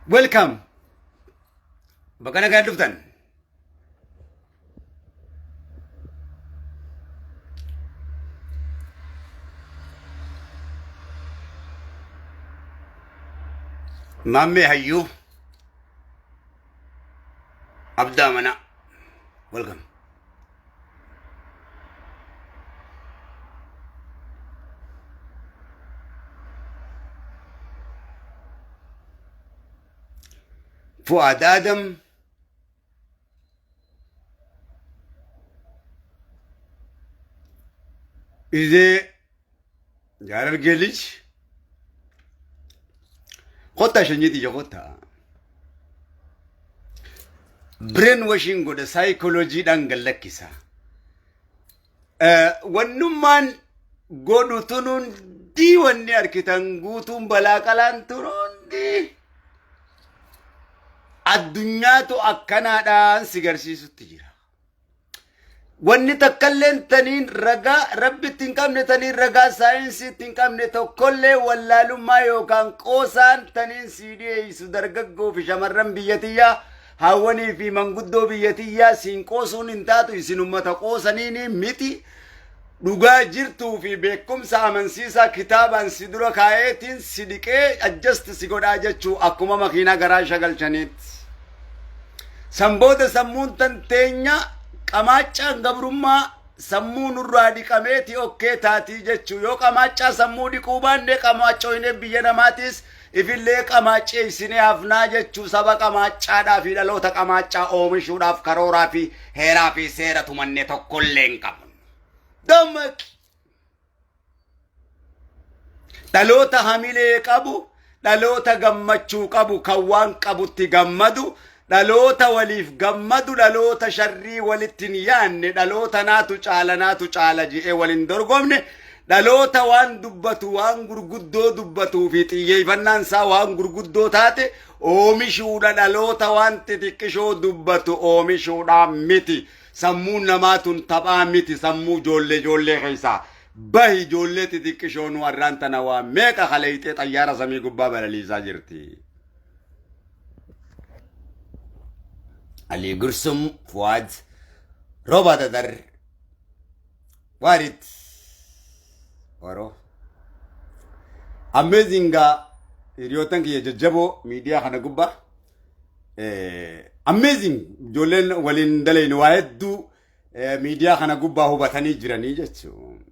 Welcome. Bakka nagaan dhuftan. Maammee Hayyuu Abdaa Manaa. Welcome. Fu'aad Adam Izee Jaarargee lij kottaa shanyii tiyya kottaa. Brain washing godha saayikolojiidhaan gad lakkisa. Wannummaan godhu tun hundii wanni arkitan guutuun balaa qalaan tun hundii addunyaatu akkanaadhaan si garsiisutti jira. Wanni takkalleen taniin ragaa rabbitti hin qabne taniin ragaa saayinsiitti hin qabne tokkollee wallaalummaa yookaan qoosaan taniin sii dhiyeessu dargaggoo fi shamarran biyya tiyyaa haawwanii fi manguddoo biyya tiyyaa siin qoosuun hin taatu isin ummata qoosaniini miti dhugaa jirtuu fi beekumsa amansiisaa kitaabaan si dura kaa'eetiin si dhiqee adjust si godhaa jechuu akkuma makiinaa garaa shagalchaniitti. San booda sammuun tan teenya qamaaccaan gabrummaa sammuu nurraa dhiqameeti okkee taatii jechuu yoo qamaaccaa sammuu dhiquu baanne qamaaccoyne biyya namaatiis ifillee qamaacceessinee hafnaa jechuu saba qamaaccaadhaa fi dhaloota qamaaccaa oomishuudhaaf karooraa fi heeraa fi seera tumanne tokkollee hin qabnu. Dammaqi! Dhaloota hamilee qabu, dhaloota gammachuu qabu, kan waan qabutti gammadu, dhaloota waliif gammadu, dhaloota sharrii walitti hin yaanne, dhaloota naatu caala naatu caala je'ee wal hin dorgomne, dhaloota waan dubbatu waan gurguddoo dubbatuu fi xiyyeeffannaan isaa waan gurguddoo taate oomishuudha dhaloota waan xixiqqishoo dubbatu oomishuudha miti. Sammuun namaa tun taphaa miti sammuu ijoollee ijoollee keessaa bahi ijoollee xixiqqishoo nu arraan tana waa meeqa kaleeyxee xayyaara samii gubbaa balaliisaa jirti. Alii Gursum Fuwaad Rooba Dadar Waarit Oro Amazing hiriyoottan kiyya jajjaboo miidiyaa kana gubbaa Amazing ijoolleen waliin dalaynu waa hedduu miidiyaa kana gubbaa hubatanii jiranii jechuudha.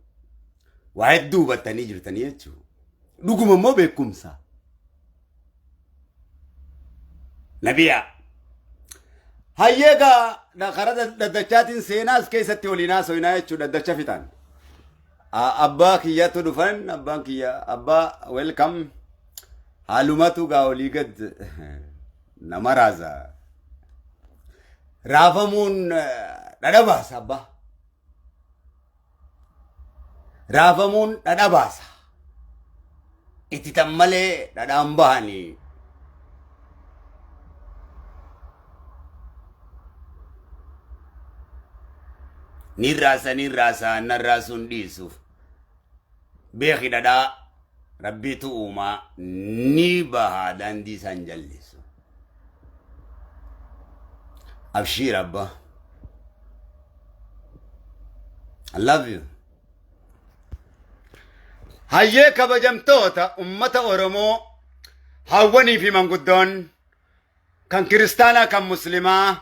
Waa hedduu hubatanii jirtanii jechuudha. Dhuguma immoo beekumsa. Nabiyaa. Hayyee gaa karaa dhaddachaatiin seenaas keessatti waliin haasofnaa jechuudha dhaddacha fixan. Abbaa kiyyatu dhufan abbaan kiyya abbaa welcome. Haalumatu gaa olii gad nama raasa. Raafamuun dhadha baasa abbaa. Raafamuun dhadha baasa. Ititan malee dhadhaan bahanii. Ni raasa ni raasa nan raasuun dhiisu. Beeki dhadhaa rabbiitu uumaa ni bahaa daandii isaan jallisu. Abshiir abbaa. I love you. Hayyee kabajamtoota ummata Oromoo hawwanii fi manguddoon kan kiristaanaa kan muslimaa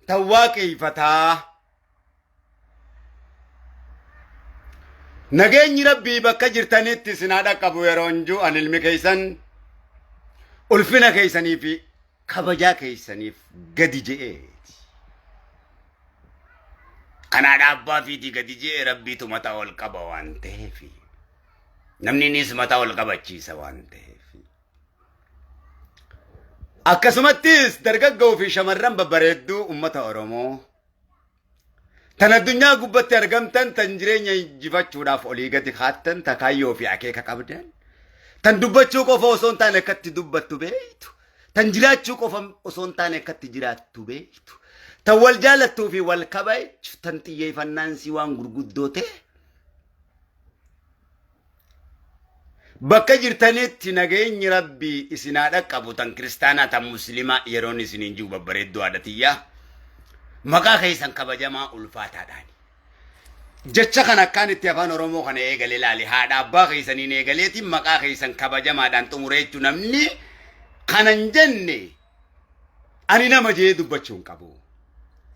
tan waaqeeffataa Nageenyi Rabbii bakka jirtanitti isin haa dhaqqabu yeroon jiru an ilmi keessan ulfina keessanii fi kabajaa keessaniif gadi je'eeti. Kanaa dhaabbaa fiitii gadi je'e Rabbiitu mataa ol qaba waan ta'eef. Namni innis mataa ol qabachiisa waan ta'eef. Akkasumattis dargaggoo fi shamarran babbareedduu uummata Oromoo tan addunyaa gubbatti argamtan tan jireenya injifachuudhaaf olii gadi kaattan ta kaayyoo fi akeeka qabdan tan dubbachuu qofa osoo hin taane akkatti dubbattu beektu tan jiraachuu qofa osoo hin taane akkatti jiraattu beektu tan wal jaalattuu fi wal kabajju tan xiyyeeffannaan si waan gurguddoo ta'e. Bakka jirtanitti nageenyi Rabbii isin haa dhaqqabu tan kiristaanaa tan muslimaa yeroon isiniin jiru babbareedduu haadha tiyyaa maqaa keessan kabajamaa ulfaataadhaani. Jecha kana akkaan itti afaan Oromoo kana eegale ilaali haadha abbaa keessaniin eegaleetiin maqaa keessan kabajamaadhaan xumure jechuun namni kana hin jenne ani nama jee dubbachuu hin qabu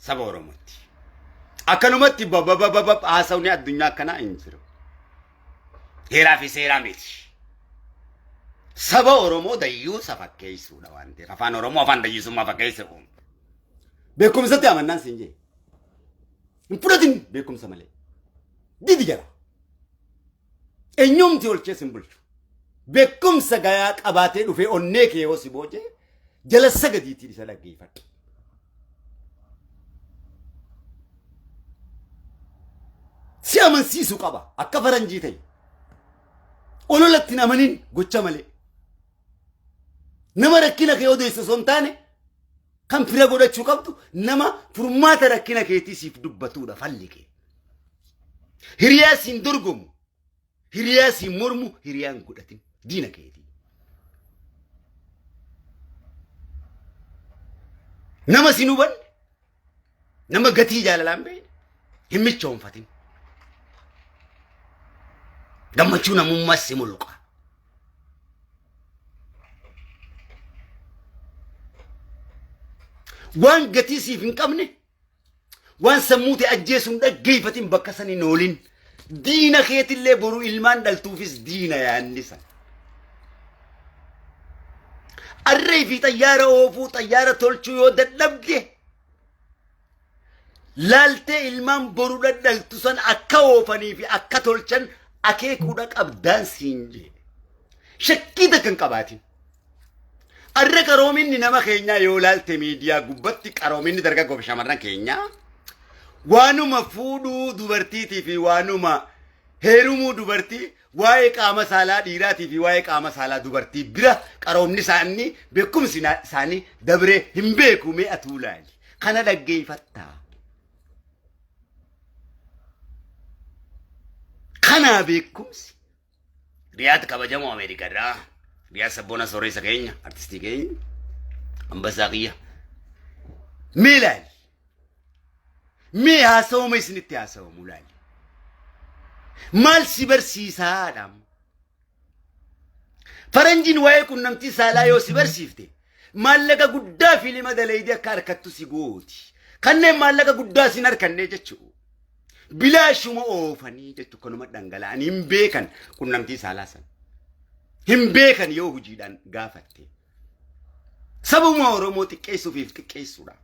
saba Oromootti. Akkanumatti babababab haasawni addunyaa akkanaa hin jiru. Heeraa fi seeraa miti. Saba Oromoo dayyuusa fakkeessuudha waan ta'eef afaan Oromoo afaan dayyuusummaa fakkeessu. Beekumsatti amannaan siin jee. Hin fudhatin beekumsa malee. Didi jala. Eenyumti olchee sin bulchu. Beekumsa gayaa qabaatee dhufee onnee kee yoo si boojee jala sagadiitiin isa dhaggeeffadhu. Si amansiisu qaba akka faranjii ta'e. Ololatti hin amanin gocha malee. Nama rakkina kee odeessu osoo hin taane kan fira godhachuu qabdu nama furmaata rakkina keetii siif dubbatudha falli kee. Hiriyaa siin dorgomu, hiriyaa siin mormu, hiriyaa hin godhatin diina keetii. Nama siin hubanne, nama gatii jaalalaa hin beekne, hin michoonfatin. Gammachuu namummaas si mulqa. Waan gatii siif hin qabne, waan sammuu ta'e ajjeesu hin dhaggeeffatin bakka san hin oolin. Diina keetillee boru ilmaan dhaltuufis diina yaanni san. Arree fi xayyaara oofuu, xayyaara tolchuu yoo dadhabde laaltee ilmaan boru dhadhaltu san akka oofanii fi akka tolchan akeekuudha qabdaan siin jedhe. Shakkii takka hin qabaatin. Arra qaroominni nama keenyaa yoo laalte miidiyaa gubbatti qaroominni dargaggoo fi shamarran keenyaa waanuma fuudhuu dubartiitii fi waanuma heerumuu dubartii waa'ee qaama saalaa dhiiraatii fi waa'ee qaama saalaa dubartii bira qaroomni isaanii beekumsi isaanii dabree hin beeku mee atuu laali. Kana dhaggeeffattaa. Kanaa beekumsi. Riyaad kabajamoo Ameerikaadhaa. Riyaad sabboona sooressa keenya, artistii keenya, ambassaa kiyya. Mee laali. Mee haasawuma isinitti haasawamu laali. Maal si barsiisaadha? Faranjiin waa'ee qunnamtii saalaa yoo si barsiifte maallaqa guddaa fiilima daleeydi akka harkattu si gooti. Kanneen maallaqa guddaa sin harkanne jechuudha. Bilaashuma oofanii jechuudha kanuma dhangala'anii hin beekan qunnamtii saalaa sana. Hin beekan yoo hojiidhaan gaafatte. Sabuma Oromoo xiqqeessuufiif xiqqeessuudhaaf.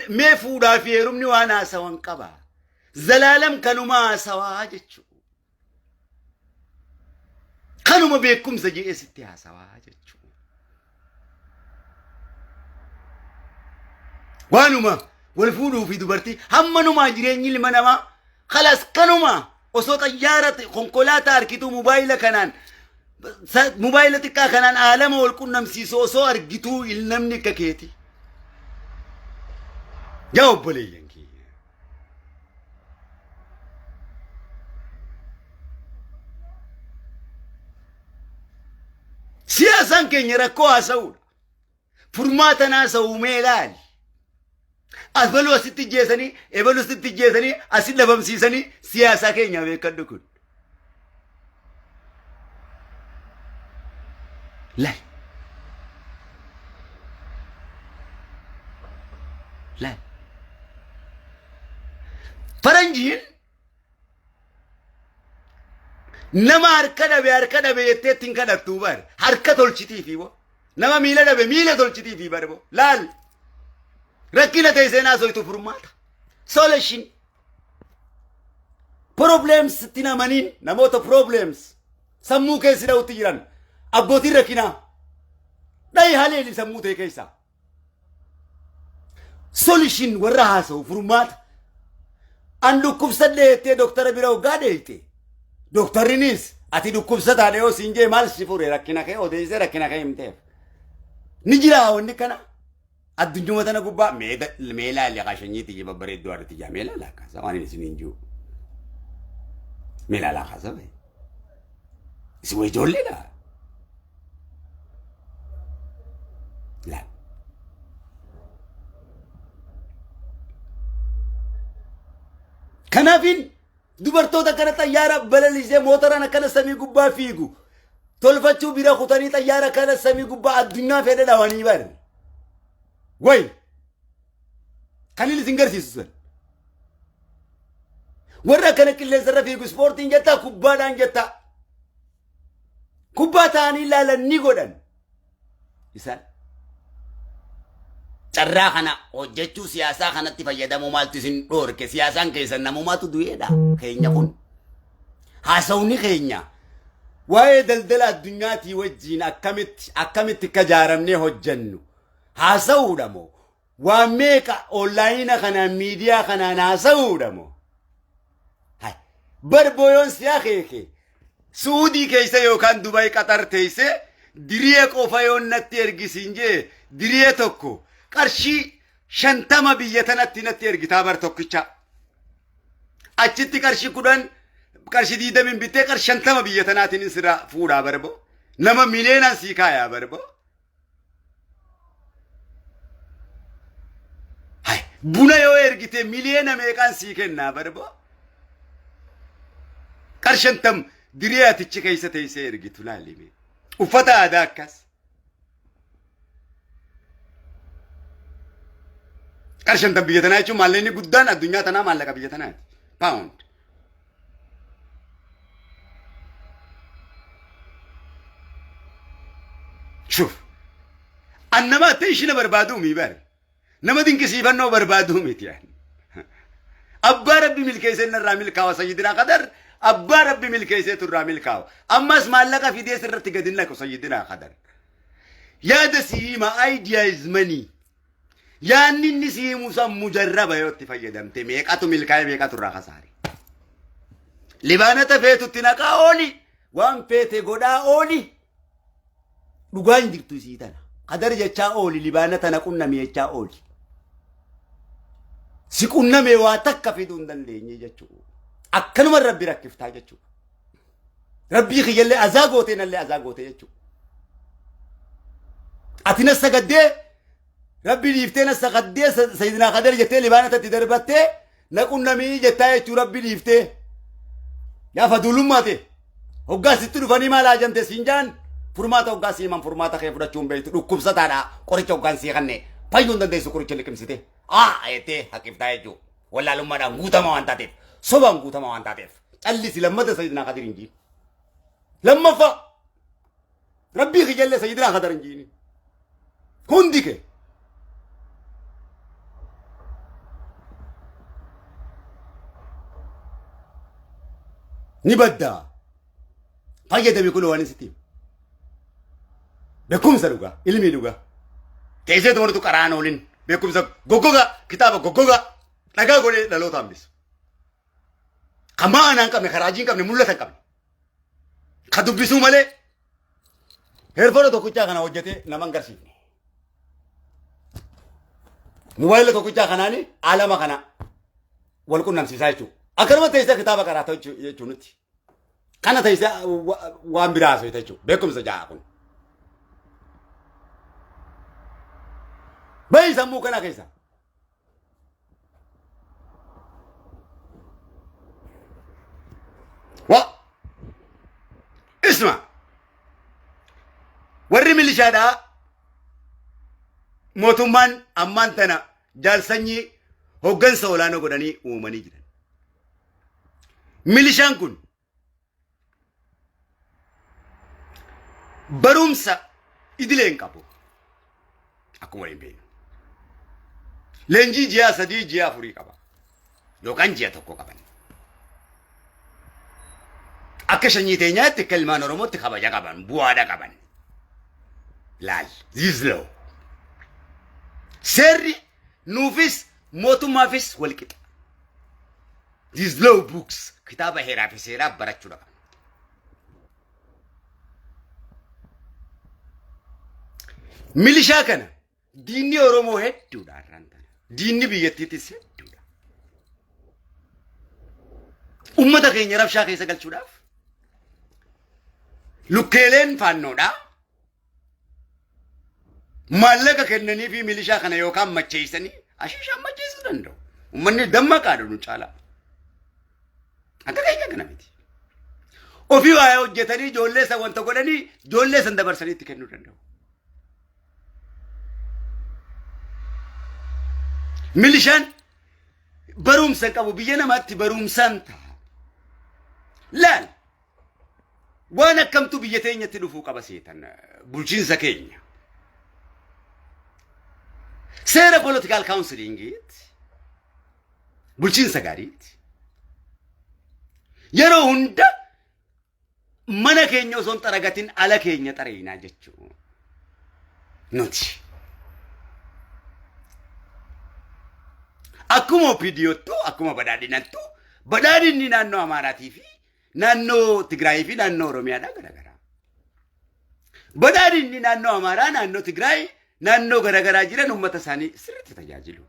Mee fuudhaa fi heerumni waan haasawan qaba. Zalaalam kanuma haasawaa jechuudha. Kanuma beekumsa jedhee sitti haasawaa jechuudha. Waanuma wal fuudhuu fi dubartii hammanumaa jireenyi ilma namaa kalas kanuma osoo xayyaara konkolaataa argituu mobaayila kanaan mobaayila xiqqaa kanaan aalama wal qunnamsiisu osoo argituu namni akka keeti. Yaa obboleeyyan kiyya. Siyaasaan keenya rakkoo haasa'uudha. Furmaata haasa'uu mee ilaali. Abaluu asitti jeesanii, ebaluu asitti jeesanii, asitti dhabamsiisanii siyaasaa keenya beekadhu kun. Laal. Laal. Faranjiin nama harka dhabe harka dhabe jettee ittiin kadhattuu bar harka tolchitiifi bo nama miila dhabe miila tolchitiifi bar bo laal rakkina ta'e seenaa soitu furmaata solution problems itti namaniin namoota problems sammuu keessi dha'utti jiran abbootiin rakkinaa dhayi haleeli sammuu ta'e keessaa Solution warra haasa'u furmaata. An dhukkubsadhe jettee doktara bira hoggaa deeyte. Doktarrinis ati dhukkubsataadha yoo siin jee maal si fure rakkina kee odeessee rakkina kee himteef. Ni jira wanni kana. Addunyuma tana gubbaa mee laali qashanyii tiyya babbareedduu haadha tiyyaa mee laala akkasa waan inni isiniin jiru. Mee laala akkasa. Isin way ijoolleedha. Laal. Kanaafin dubartoota akkana xayyaara balalisee mootoraan akkana samii gubbaa fiigu tolfachuu bira kutanii xayyaara kana samii gubbaa addunyaa fedhe dhawanii bari. Way! Kan inni isin garsiisu sun. Warra akkana qilleensarra fiigu ispoortiin jettaa kubbaadhaan jettaa. Kubbaa ta'anii ilaalan ni godhan. Isaan. Carraa kana hojjechuu siyaasaa kanatti fayyadamuu maaltu isin dhoorke siyaasaan keessan namumaatu du'eedha keenya kun. Haasawni keenya waa'ee daldala addunyaatii wajjiin akkamitti akkamitti akka jaaramnee hojjennu haasa'uudha moo waan meeqa onlaayina kanaan miidiyaa kanaan haasa'uudha moo Hai, bar boyoon si akeeke Suudii keessa yookaan Dubaay Qaxar teesse diriyee qofa yoon natti ergisiin jee diriyee tokko qarshii 50 biyya tanatti natti ergitaa bar tokkicha. Achitti qarshii 10 qarshii 20 bittee qarshii 50 biyya tanaatiin sirraa fuudhaa barbo. Nama miliyeenaan sii kaayaa barbo. Hai, buna yoo ergite miliyoona meeqaan sii kennaa barbo? Qarshantam diree atichi keessa teessee ergitu laalime. Uffata aadaa akkas. Qarshantam biyya tanaa jechuun maallaqni guddaan addunyaa tanaa maallaqa biyya tanaati. Paawund. Shuf. An nama attention barbaaduu mii bare. Nama dinqisiifannoo barbaaduu miti ani. Abbaa Rabbi milkeessee narraa milkaawa Sayyidinaa Qadar. Abbaa Rabbi milkeessee turraa milkaawa. Ammas maallaqa fidee sirratti gadi naqu Sayyidinaa Qadar. Yaada si hima idea is money. Yaanni inni si himu san mujarraba yoo itti fayyadamte meeqatu milkaa'e meeqatu irraa kasaare. Libaanata feetutti naqaa ooli waan feete godhaa ooli dhugaan jirtu isii tana. Qadar jechaa ooli libaanata na qunnami jechaa ooli. Si qunname waa takka fiduu hin dandeenye jechuudha. Akkanuma rabbi rakkiftaa jechuudha. Rabbii kiyyallee azaa gootee nallee azaa gootee jechuudha. Ati na sagaddee rabbi dhiiftee na sagaddee sayidinaa kadar jettee libaana tatti darbattee na qunnamii jettaa jechuu rabbi dhiiftee. Yaa faduulummaa ta'e hoggaa sitti dhufanii maal haajamte siin jaan furmaata hoggaa sii himan furmaata kee fudhachuu hin beektu dhukkubsataadha qoricha hoggaan sii kanne fayyuu hin dandeessu qoricha liqimsite. Aa jettee haqiftaa jechuudha. Wallaalummaadhaan guutamaa waan taateef sobaan guutamaa waan taateef. Callisi lammata Sayyidinaa Kadir hin jiin. Lammaffaa Rabbii kiyyallee Sayyidinaa Kadar hin jiini. Hundi kee. Ni baddaa. Fayyadami kun waan sitti himu. Beekumsa dhugaa, ilmii dhugaa. Teessee toortu qaraan oolin beekumsa goggogaa, kitaaba goggogaa dhagaa godhee dhaloota hambisu. Kan ma'anaa hin qabne, kan raajii hin qabne, mul'ata hin qabne. Kan dubbisuu malee heerfoona tokkichaa kana hojjetee nama hin garsiifne. Mobaayila tokkichaa kanaani alama kana wal qunnamsiisaa jechuudha. Akkanuma teessee kitaaba qaraata jechuu nuti. Kana teessee waan biraa haasofita jechuudha. Beekumsa ja'a kun. Bahi sammuu kana keessa. Wa isma warri milishaadhaa mootummaan ammaan tana jaalsanyii hoggansa olaanoo godhanii uumanii jiran. Milishaan kun Barumsa idilee hin qabu. Akkuma waliin beeknu. Leenjii ji'a 3 ji'a 4 qaba. Yookaan ji'a 1 qaban. Akka sanyii teenyaatti akka ilmaan Oromootti kabaja qaban, bu'aadha qaban. Laal, this law. Seerri nuufis mootummaafis wal qixa. These law books kitaaba heeraa fi seeraa barachuudha qabna. Milishaa kana diinni Oromoo hedduudha har'aan tana. Diinni biyyattiitis hedduudha. Uummata keenya rabshaa keessa galchuudhaaf Lukkeeleen faannoodha. Maallaqa kennanii fi milishaa kana yookaan macheessanii ashiishaan macheessuu danda'u. Uummanni dammaqaadha nu caalaa. Akka keenya kana miti. Ofii waa'ee hojjetanii ijoollee san wanta godhanii ijoollee san dabarsanii itti kennuu danda'u. Milishaan barumsa qabu biyya namaatti barumsaan ta'a. Laal waan akkamtu biyya teenyatti dhufuu qaba seetan bulchiinsa keenya. Seera political counselingiitti bulchiinsa gaariitti yeroo hunda mana keenya osoo hin xaragatin ala keenya xareeynaa jechuu nuti. Akkuma OPDOttu akkuma badhaadhinattu badhaadhinni naannoo Amaaraatii fi naannoo Tigraayii fi naannoo Oromiyaadhaa garaagaraa. Badhaadhinni naannoo Amaaraa, naannoo Tigraay, naannoo garaagaraa jiran uummata isaanii sirriitti tajaajilu.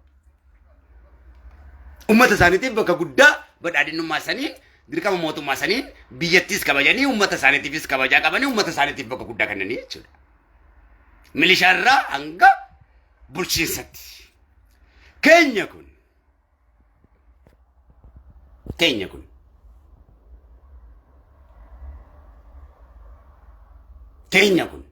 Uummata isaaniitiif bakka guddaa badhaadhinnummaa saniin dirqama mootummaa saniin biyyattiis kabajanii uummata isaaniitiifis kabajaa qabanii uummata isaaniitiif bakka guddaa kennanii jechuudha. Milishaarraa hanga bulchiinsatti. Keenya kun keenya kun keenya kun